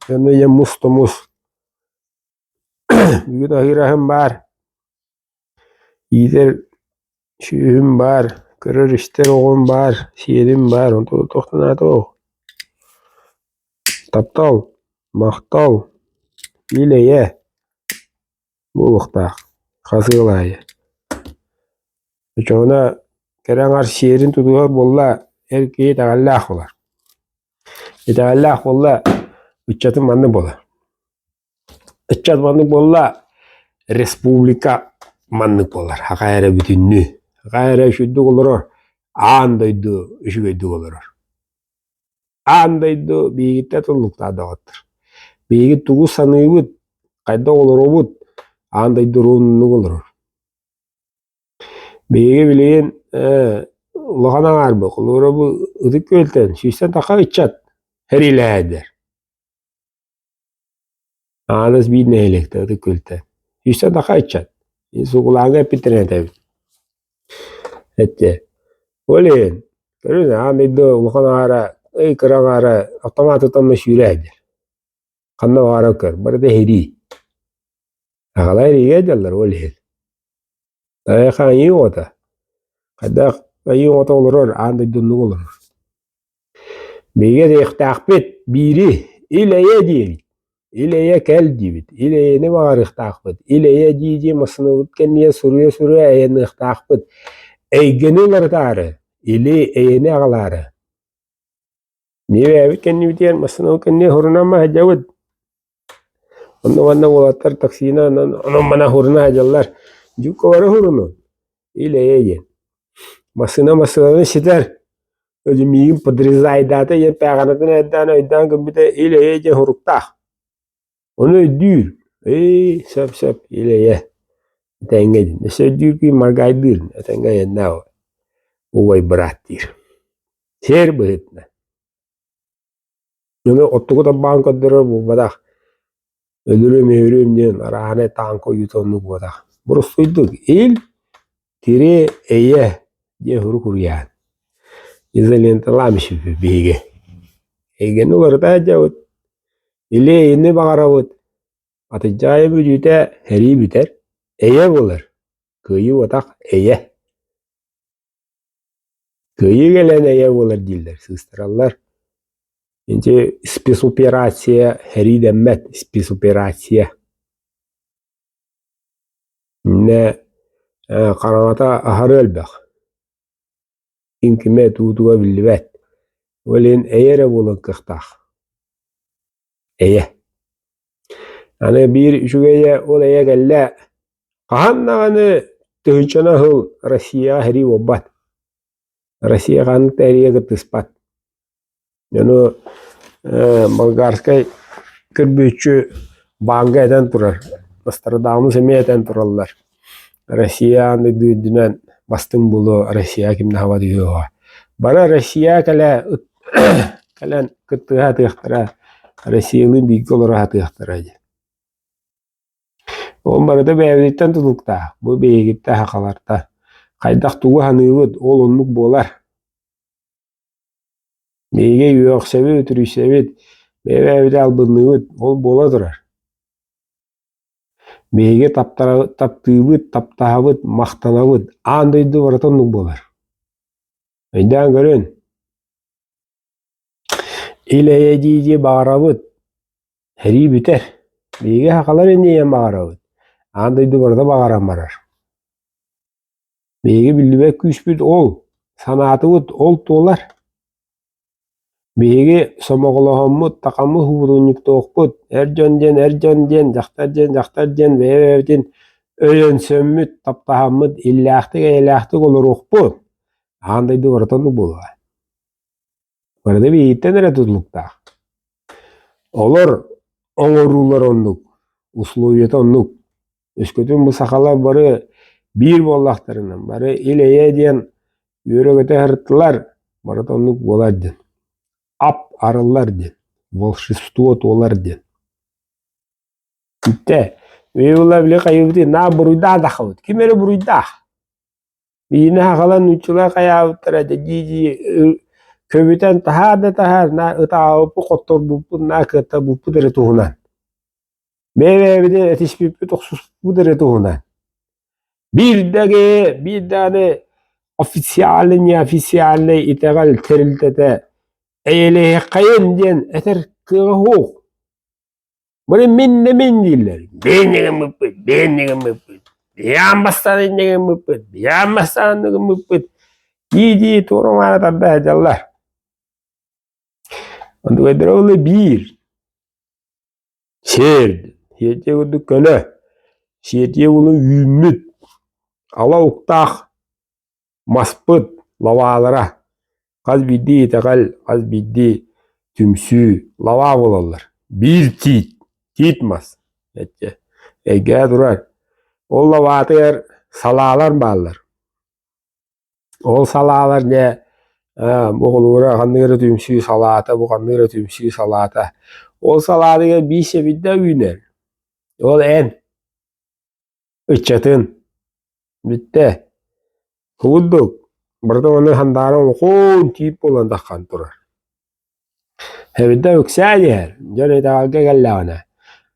Онно ийэм мус да мус. Бүгүн аһыыр аһым баар, иитэр сүөһүм баар, көрөр-истэр оҕом баар, сиэрим баар, онтон туох да наада суох. Таптал, махтал, ил-эйэ буолуохтаах хас ыал аайы. Оччоҕуна кэрэ аҥар сиэрин тутуһар буолла, эр киһи итэҕэллээх буолар. Итэҕэллээх буолла, ыччатым маннык буолар. Ыччат маннык буолла, республика маннык буолар, хаха эрэ бүтүннүү. Хаха эрэ үчүгдүк олорор, аан дойду үчүгэйдик олорор. Аан дойду биһигиттэн тутулуктаах доҕоттор. Биһиги тугу саныыбыт, хайдах олоробут, аан дойду урууннук олорор. Биһиги билигин улахан аҥаарбыт, холобура бу Ытык Күөлтэн сүүстэн тахса ыччат сэриилэһэрдэр. Ааныс биир нэһилиэктэ Ытык Күөлтэн. Сүүстэн тахса ыччат. Сугулааҥҥа эппиттэрин этэбит. Эттэ. Ол иһин, көрүҥ, аан дойду улахан аҥаара, ый кыра аҥаара автомат тутан сүүрэ сылдьар. Ханна баҕарар көр, барыта иһирии. Аҕалар эриигэ дьаллар ол иһин. Эйиэхэ айыы оҕото. Хайдах айыы оҕото олорор, аан дойду оннук олорор. Биһиги этиэхтээхпит биири ил-эйэ диэбит. Ил-эйэ кэл диибит. Ил-эйэни баҕарыахтаахпыт. Ил-эйэ дии-дии массыынабыт кэннигэр суруйа-суруйа айанныахтаахпыт. Эйгэни уларытаары, или-эйэни аҕалаары. Биэбэбит кэннибитигэр массыынабыт кэннигэр һурунан сылдьабыт. Онно манна уолаттар таксина онон мана һуруна сылдьаллар. Дьукка бары һурунун. Ил-эйэ диэн. Массыына массыынаны ситэр. Өзү миигин подрезайдаата диэн пээҕинэтин өйдөөн өйдөөн көрбүтэ ил-эйэ диэн суруктаах. Ону өйдүүр. Ээ, сөп-сөп, ил-эйэ. Этэҥҥэ диэн. Өссө өйдүүр киһи маргайдыыр. Этэҥҥэ айаннаа убай быраат диир. Сиэр быһыытынан. Дьону оттугу тарбаҕын көрдөрөр буолбатах. Өлөрүөм-өһөрүөм диэн арааһынай тааҥка ойуута оннук буолбатах. Боростуойдук ил, тири, эйэ диэн сурук уруйаан. Изоленталаан испиппит биһиги. Эйгэни уларыта сылдьабыт. Или эйэни баҕарабыт. Атыдьаайы бүдүүтэ сэрии бүтэр. Эйэ буолар. Кыайыы уотах эйэ. Кыайыы кэлэн эйэ буолар дииллэр, сыыстараллар. Ити спецоперация сэрии дэммэт, спецоперация. Иннэ хараҥата аһары элбэх. Ким кимэ туутуга биллибэт. Ол иһин эйэ эрэ буолан кыахтаах. Эйэ. Аны биир үчүгэйэ ол эйэ кэллэ хаһан даҕаны тыһыынчанан сыл Россияҕа сэрии буолбат. Россия ханнык да эриэ кыттыспат. Ону болгарскай кырбыыччы бааҥҥа этэн турар, Нострадамус эмиэ этэн тураллар. Россия аан дойду үрдүнэн бастыҥ буолуо, Россия ким да хаба түһүөҕэ. Бары Россия кэлэ кэлэн кыттыһа сатыахтара, Россиялыын бииргэ олоро сатыахтара диэн. Ол барыта бэйэбититтэн тутулуктаах, бу биһигиттэн сахалартан. Хайдах тугу саныыбыт, ол оннук буолар. Биһиги үөхсэбит, үтүрүйсэбит, бэйэ-бэйэбитин албынныыбыт, ол буола турар. Биһиги таптыыбыт, таптаһабыт, махтанабыт, аан дойду барыта оннук буолар. Өйдөөн көрүн. Ил-эйэ дии-дии баҕарабыт, сэрии бүтэр. Биһиги сахалар иннинэн баҕарабыт, аан дойду барыта баҕаран барар. Биһиги биллибэт күүспүт ол, санаатыбыт ол туолар. Биһиги сомоҕолоһоммут, такаммыт уурунньуктуохпут, эр дьон диэн эр дьон диэн, дьахтар диэн дьахтар диэн бэйэ-бэйэбитин өйөнсөммүт, таптаһаммыт, иллээхтик-эйэлээхтик олоруохпут. Аан дойду барыта оннук буолуоҕа. Барыта биһигиттэн эрэ тутулуктаах. Олор оҥоруулар оннук, условиета оннук. Өскөтүн бу сахалар бары биир буоллахтарына, бары ил-эйэ диэн үөрэ-көтө сырыттылар, барыта оннук буолар диэн. Ап арыллар диэн, волшебство туолар диэн. Итте, били били хайыыбытый наа буруйдаах дахабыт. Ким эрэ буруйдаах. Биини аҕалан нууччалар хайаабыттара дьэ дии-дии көбүтэн таһаар да таһаар наа ытаабыппыт, хотторбуппут, наа кыаттарбыппыт эрэ туһунан. Бэйэ-бэйэбитин этиспиппит, охсуспут эрэ туһунан. Биирдэги, биир даҕаны официальный, неофициальный итэҕэл тэрилтэтэ эйэлэһиэххэйин диэн этэр кыаҕа суох. Бары мин да мин дииллэр. Биэн гыммыппыт, биэн гыммыппыт, биһиэн бастаан инньэ гыммыппыт, биһиэн бастаан гыммыппыт дии-дии туора-маара тарда сылдьаллар. Онтукайдара ол биир сиэр, сиэрдийэ курдук көнө, сиэрдийэ булан үүммүт ала уктаах Маспыт лабаалара хас биирдии итэҕэл, хас биирдии түмсүү лабаа буолаллар. Биир тиит, тиит мас эйгээ турар. Ол лабаатыгар салаалар бааллар. Ол салаалар дьэ бу холобура ханнык эрэ түмсүү салаата, бу ханнык эрэ түмсүү салаата. Ол салаатыгар биир сэбирдэх үүнэр. Ол эн Ыччатын, бүттэ, курдук, барыта ону сандаара улахан тиит буолан таххан турар. Эбэтэ үксээн иһэр, дьон итэҕэлгэ кэллэҕинэ,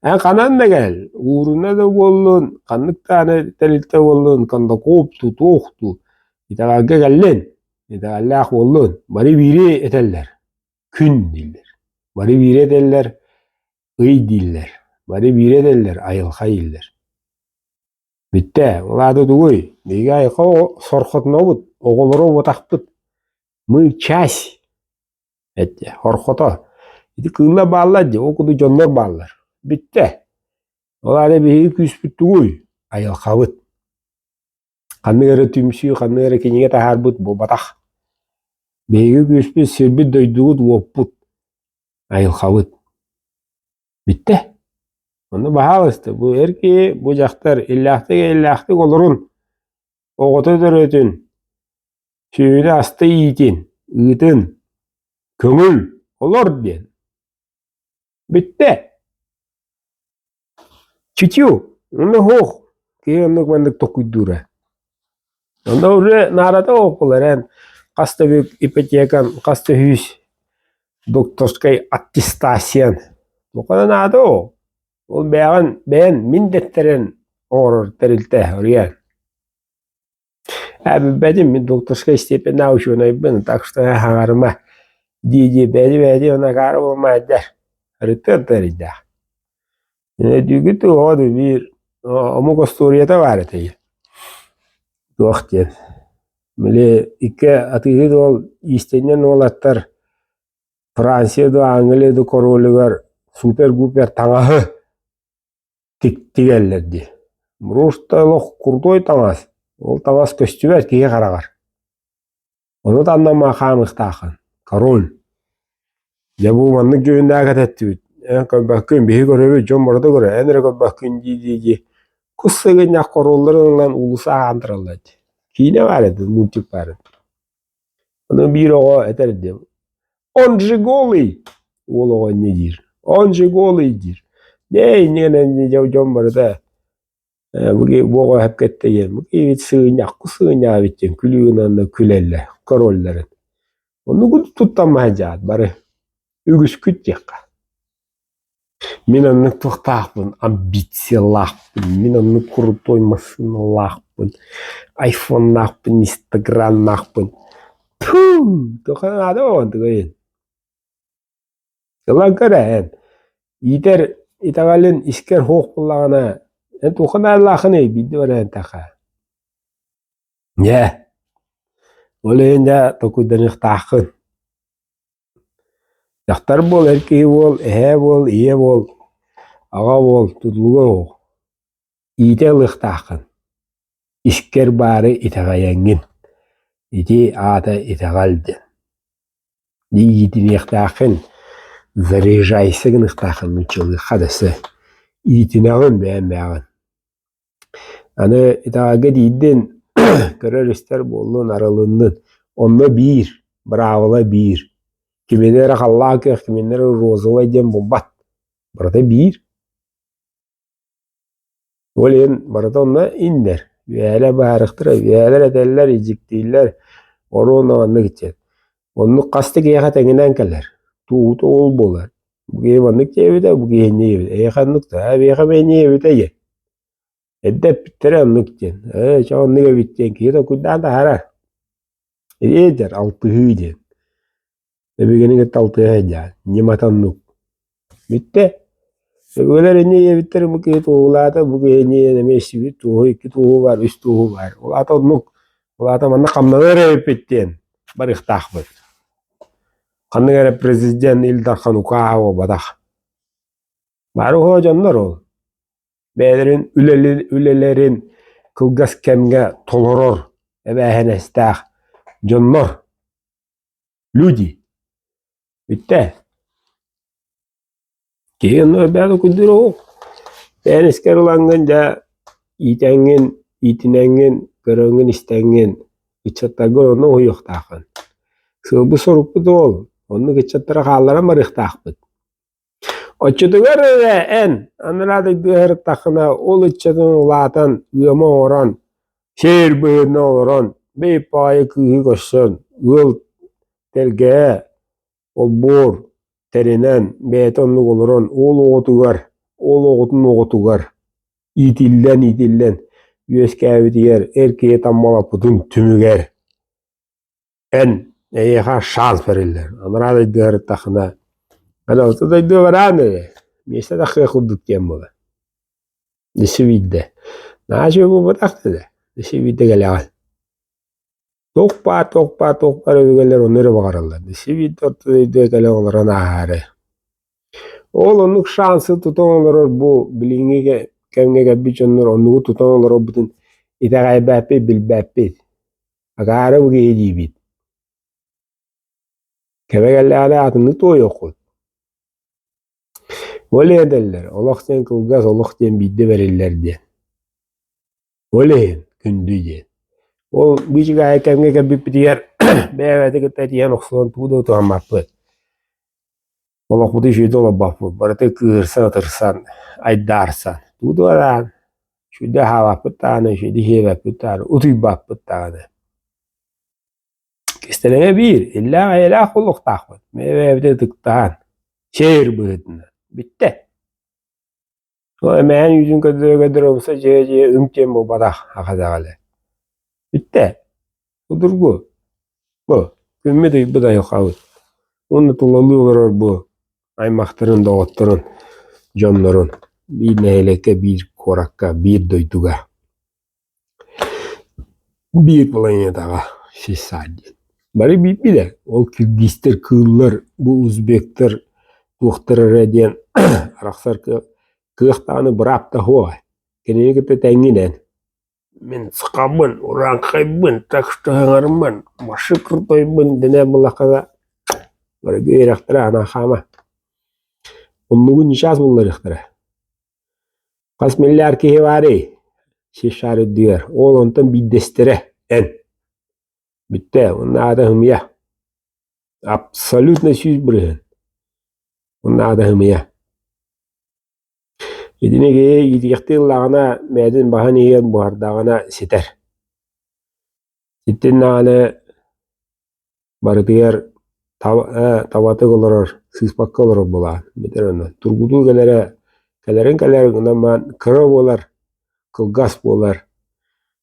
эн ханан да кэл, ууруна да буоллун, ханнык даҕаны тэрилтэ буоллун, кондакоп дуу, туох дуу, итэҕэлгэ кэллин, итэҕэллээх буоллун, бары биири этэллэр, күн дииллэр, бары биири этэллэр, ый дииллэр, бары биири этэллэр, айылҕа дииллэр. Бүттэ, ол аата тугуй? Биһиги айылҕа сорхотунабыт, оҕолоро уотахпыт. Мы часть эттэ, хорхото. Ити кыыллар бааллар дии, ол курдук дьоннор бааллар. Бүттэ. Ол аата биһиги күүспүт тугуй? Айылҕабыт. Ханнык эрэ түмсүү, ханнык эрэ кинигэ таһаарбыт буолбатах. Биһиги күүспүт, сирбит, дойдубут, уоппут, айылҕабыт. Бүттэ. Онно баһаалыста, бу эр киһи, бу дьахтар иллээхтик-эйэлээхтик олорун, оҕото төрөөтүн, сүөһүнү аста иитин, ыытын, көҥүл, олор диэн. Бүттэ. Чүчү, онно суох, киһи оннук маннык толкуйдуура. Онно уже наадата суох буолар эн хас да бүк ипотекан, хас да сүүс докторскай аттестациян. Туохха да наада суох. Ол бэйэҕин бэйэн мин дэттэрэн оҥорор тэрилтэ уруйан. Ээ билбэтим, мин докторскай степеннээх учуонайбын, так что хаҥарыма. Дии-дии бэйи-бэйи ону акаары буолумаайдар арыттыар да эрэйдээх. Өйдүүгүт дуо оҕо дуу биир омук остуоруйата баар этэ туох диэн били икки атыыһыт уол иистэнньэн уолаттар Франция дуу Англия дуу королугар супер-гупер таҥаһы тигэллэр дии. Просто олох крутой таҥас. Ол таҥас көстүбэт киһи хараҕар. Ону таннама хаамыахтааххын. Король. Дьэ бу маннык дьүһүннээх этэттибит. Эн көрбөккүн, биһи көрөбүт, дьон барыта көрөр, эн эрэ көрбөккүн дии-дии кус сыгынньах королларын ылан уулусса ааһан тураллар дии. Киинэ баар этэ, мультик баар этэ. Ону биир оҕо этэр диэн Он же голый! Уол оҕо инньэ диир. Он же голый диир. Дьэ инньэ гынан дьон барыта бу бу оҕо эһэпкэттэ диэн бу киһи сыынньахку сыынньаабыт диэн күлүү гынан күлэллэр королларын. Оннук туттаммаһа дьаат бары үгүскүт диэххэ. Мин оннук туохтаахпын, амбициялаахпын, мин оннук крутой массыыналаахпын, айфоннаахпын, инстаграмнаахпын. Тьфу, туохха наада онтугайын. Ылан көр эн, иитэр итэҕэлин искэр суох буоллаҕына, эн туохха наадалааххыный биирдэ баран эттэххэ. Дьэ, ол иһин дьэ толкуйданыахтааххын. Дьахтар буол, эр киһи буол, эһээ буол, ийэ буол, аҕа буол, тутулуга суох. Иитэ ылыахтааххын. Искэр баары итэҕэйэҥҥин. Ити аата итэҕэл диэн. Иитиниэхтээххин, заряжайся гыныахтааххын нууччалыахха да сөп. Иитинэҕин бэйэҥ бэйэҕин. Аны итэҕэлгэ тиийдин, көрөр-истэр буоллун, арылыннын. Онно биир, быраабыла биир. Кимини эрэ халлаан күөх, кимини эрэ розовай диэн буолбат. Барыта биир. Ол иһин барыта онно иннэр. Үөһээлэр быһаарыахтара, үөһээлэр этэллэр, илдьиктииллэр, оруобуна маннык иччэт. Оннук хас да киһиэхэ тэҥинэн кэлэр. Туута ол буолар. Бу киһи маннык диэбитэ, бу киһи инньэ диэбитэ. Эйиэхэ оннук да, эбиэхэ эмиэ инньэ диэбитэ диэн. Эрдэ эппиттэрэ оннук диэн. Ээ, чэ оннук эбит диэн киһи толкуйдаан таһаарар. Этэр алтыһыы диэн. Өбүгэни кытта алтыһа сылдьаҕын. Ньымата оннук. Бүттэ. Өбүгэлэр инньэ диэбиттэр бу киһи туоһулаата, бу киһи инньэ диэн эмиэ истибит туоһу, икки туоһу баар, үс туоһу баар. Ол аата оннук. Ол аата манна хамнанар эбиппит диэн барыахтаахпыт. Ханнык эрэ президент Ил Дархан укааһа буолбатах. Бары уһуо дьоннор ол. Бэйэлэрин үлэлэрин кылгас кэмҥэ толорор эбээһинэстээх дьоннор. Люди. Бүттэ. Киһи онно элбэҕи куйдуур оҕук. Бэйэн искэр ылаҥҥын дьэ иитэҥҥин, иитинэҥҥин, көрөҥҥүн-истэҥҥин ыччаттаргын онно уһуйуохтааххын. Сыалбыт-сорукпут ол, оннук ыччаттары хаалларан барыахтаахпыт. Оччотугар эрэ эн анараа дойдуга сырыттаххына ол ыччатын улаатан, ыама оҥорон, сиэр быһыытынан олорон, бэйи-баҕайы кыыһы көрсөн, ыал тэлгэһэ олбуор тэринэн бэйэтэ оннук олорон уол оҕотугар, уол оҕотун оҕотугар иитиллэн-иитиллэн үөскээбитигэр эр киһи таммалаппытын түмүгэр эн эйиэхэ шанс бэриллэр. Анараа дойдуга сырыттаххына эн орто дойдуга бараан эрэ миэстэ тахсыах курдук диэн буолар. Өссө биирдэ. Наһаа үчүгэй буолбатах да, өссө биирдэ кэлэҕин. Туох баар, туох баар, туох баар өбүгэлэр ону эрэ баҕараллар. Өссө биирдэ орто дойдуга кэлэн олорон ааһаары. Ол оннук шансы тутан олорор бу билиҥҥи кэмҥэ кэлбит дьоннор оннугу тутан олорорбутун итэҕэйбэппит, билбэппит. Акаары бу киһи диибит. Кэмэ кэллэҕинэ атыннык туойуоххут. Ол иһин этэллэр, олох диэн кылгас, олох диэн биирдэ бэриллэр диэн. Ол иһин күндү диэн. Ол быычыкаайы кэмҥэ кэлбиппитигэр бэйэ-бэйэтэ кытта этиһэн охсуһан тугу да утуһаммаппыт. Олохпутун үчүгэйдик олорбоппут, барыта кыыһырсан-ытырсан, айдаарсан. Тугу да бараан, үчүгэйдик аһаабаппыт даҕаны, үчүгэйдик сиэбэппит даҕаны, утуйбаппыт даҕаны. Кистэлэҥэ биир, иллээх-эйэлээх буолуохтаахпыт. Бэйэ-бэйэбитин ытыктаан, сиэр быһыытынан. Бүттэ. Ол эмэһэн үүтүн көрдөрө-көрдөрө умса дьиэ-дьиэ үҥ диэн буолбатах аха даҕаны. Бүттэ. Судургу. Бу күммүт ыйбыт айылҕабыт. Уонна тулалыы олорор бу аймахтарын, доҕотторун, дьоннорун биир нэһилиэккэ, биир куоракка, биир дойдуга, биир планетаҕа сис диэн. Бары биирбит ол киргизтэр, кыыллар, бу узбектар туохтар эрэ диэн арахсар кыах даҕаны быраап да суоҕа. Кинини кытта тэҥҥинэн Мин сахабын, урааҥхайбын, так что саҥарыммын, вообще крутойбун дэнэ буллаххына барыга үөрэхтэрэ анаан хаама. Оннугун ньычаас булларыахтара. Хас миллиард киһи баарый? Сир шаар үрдүгэр. Ол онтон биирдэстэрэ эн. Бүттэ, уонна аата ымыйа. Абсолютно 100%. Уонна аата ымыйа. Итини киһи иитиэхтии ыллаҕына, бэйэтин баһын иһигэр буһардаҕына ситэр. Ситтин даҕаны барытыгар табатык олорор, сыыспакка олорор буолаҕын. Бүтэр онно. Тургутуу кэлэрэ кэлэрин кэлэр гынан баран кыра буолар, кылгас буолар,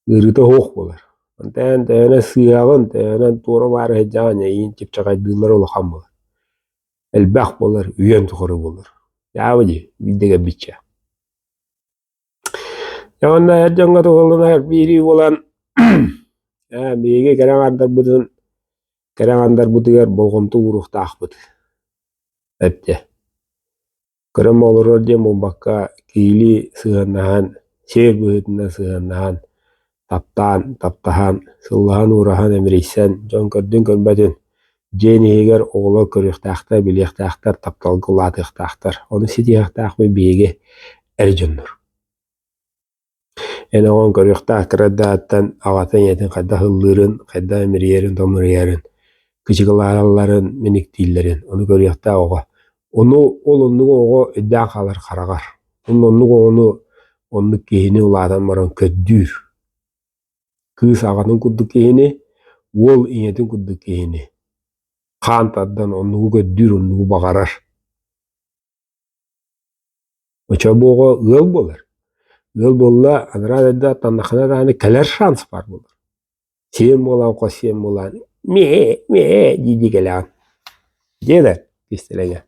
ыарыыта суох буолар. Онтон төһөнөн сыыһаҕын, төһөнөн туора баара сылдьаҕын эйигин чыпчахайдыыллара улахан буолар. Элбэх буолар, үйэм тухары буолар. Дьаабы дии, биирдэ кэлбиччэ. Дьэ уонна эр дьоҥҥо туһуллунар биирии буолан биһиги кэрэ аҥаардарбытын кэрэ аҥаардарбытыгар болҕомто ууруохтаахпыт эттэ. Көрөн олорор диэн буолбакка, киһилии сыһыаннаһан, сиэр быһыытынан сыһыаннаһан, таптаан, таптаһан, сыллаһан-уураһан, эмирийсэн, дьон көрдүн-көрбөтүн, дьиэн иһигэр оҕолор көрүөхтээхтэр, билиэхтээхтэр, тапталга улаатыахтаахтар. Ону ситиһиэхтээхпит биһиги эр дьоннор. Эн оҕоҥ көрүөхтээх кыра эрдэҕиттэн аҕатын ийэтин хайдах ыллыырын, хайдах имэрийэрин-томоруйарын, кычыгылааралларын, мэниктииллэрин ону көрүөхтээх оҕо. Ону ол оннук оҕо өйдөөн хаалар хараҕар. Онно оннук оҕону оннук киһини улаатан баран көрдүүр. Кыыс аҕатын курдук киһини, уол ийэтин курдук киһини хаан тардан оннугу көрдүүр, оннугу баҕарар. Оччо-буоҕа ыал буолар. Ыал буолла, анараа дойду аттаннаххына даҕаны кэлэр шанс баар буолар. Сиэн буолан, хос сиэн буолан мээ, мээ дии-дии кэлэҕин. Диэ кистэлэҥэ.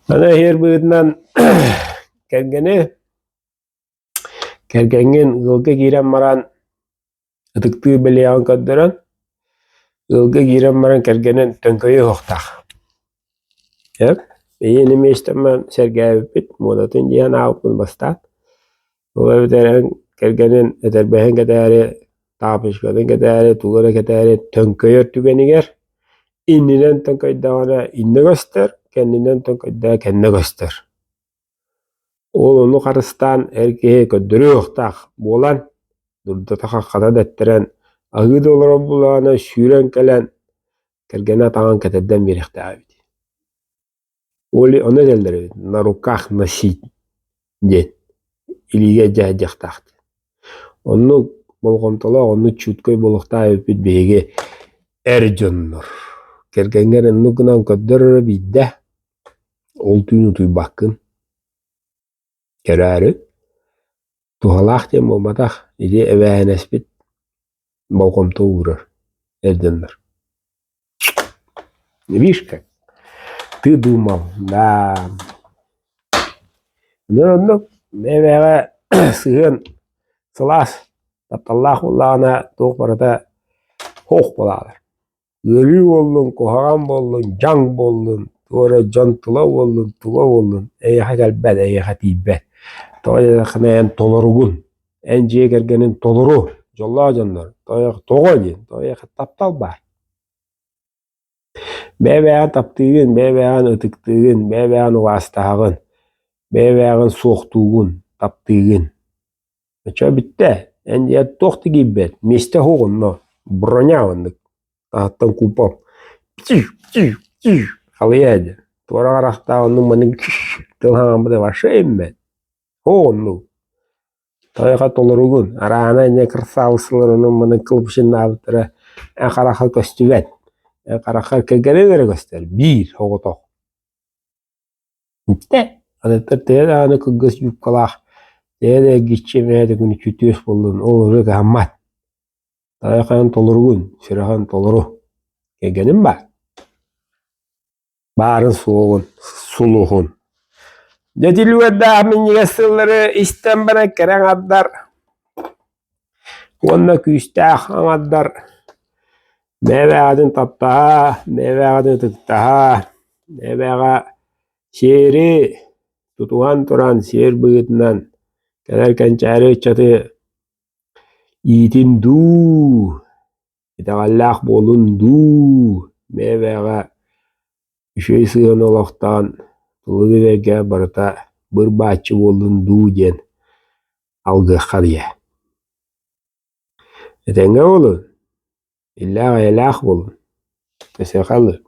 Аны иһэр быһыытынан кэргэни Кэргэҥҥин ыалга киирэн баран ытыктыыр бэлиэҕин көрдөрөн, ыалга киирэн баран кэргэнин төҥкөйө уһуохтаах. Эр эйиэнэ миэстэммэр сэргээбиппит, муодатын дьиэн аабыппын бастаан. Ол эбэтэр эн кэргэнин этэрбэһин кэтээри, таапочкатын кэтээри, тугу эрэ кэтээри төҥкөйөр түгэнигэр иннинэн төҥкөйдөҕүнэ иннэ көстөр, кэннинэн төҥкөйдөҕө кэннэ көстөр. Ол ону харыстаан эр киһи көрдөрүө-уохтаах буолан, дурдата-хаххата дэттэрэн, аһыы да олорор буоллаҕына сүүрэн кэлэн кэргэнэ атаҕын кэтэрдэн биэриэхтээх эбит. Ол ону этэллэр эбит на руках носить диэн илиигэ илдьэ сылдьыахтаах диэн. Оннук болҕомтолоох, оннук чуткай буолуохтаах эбиппит биһиги эр дьоннор. Кэргэҥҥэр оннук гынан көрдөр эрэ биирдэ Ол түүн утуйбаккын, көрөөрү, туһалаах диэн буолбатах, ити эбээһинэспит болҕомто уурар эр дьоннор. Видишь как? Ты думал, да. Ну оннук бэйэ-бэйэҕэ сыһыан сылаас, тапталлаах буоллаҕына туох барыта һуох буолаалар. Ыарыы буоллун, куһаҕан буоллун, дьаҥ буоллун, туох эрэ дьон тыла буоллун, туга буоллун, эйиэхэ кэлбэт, эйиэхэ тиийбэт. Тоҕо диэтэххинэ эн толоругун, эн дьиэ кэргэнин толору, дьоллоох дьоннор, тоҕо диэн, тоҕо эйиэхэ таптал баар. Бэйэ-бэйэҕин таптыыгын, бэйэ-бэйэҕин ытыктыыгын, бэйэ-бэйэҕин убаастаһаҕын, бэйэ-бэйэҕин суохтуугун, таптыыгын. Оччо бүттэ, эн дьэ туох да киирбэт, миэстэ суох онно, броня оннук, таһыттан купол халыйа диэн, туора харахтаах оннук маннык тыл хаҥаммыта вообще иһиммэт, суох оннук. Тойоха толоругун, араана инньэ красавицалар онон маннык кылбышыннаабыттара эн харахха көстүбэт, эн хараххар кэргэнин эрэ көстөр, биир соҕотох. Итэ, атыттар төһө даҕаны кылгас юбкалаах, төһө да эргиччи эмэһэ күнүччүтүөс буоллун, ол ырыа кыһаммат. Тайахайын толоругун, сүрэҕин толору. Кэргэним баар. Баарын-суоҕун, сулуһун. Дьэ итилиэрдээх минньигэс сыллары истэн баран кэрэ аҥардар уонна күүстээх аҥардар бэйэ-бэйэҕитин таптаһа, бэйэ-бэйэҕитин ытыктаһа, бэйэ-бэйэҕэ сиэри тутуһан туран сиэр быһыытынан кэлэр кэнчээри ыччаты иитин дуу итэҕэллээх буолун дуу, бэйэ-бэйэҕэ үчүгэй сыһыаны олохтоон тылы-өһү барыта быр-бааччы буоллун дуу диэн алгыахха диэ. Этэҥҥэ буолун, иллээх-эйэлээх буолун, өсүөхэ ылыы.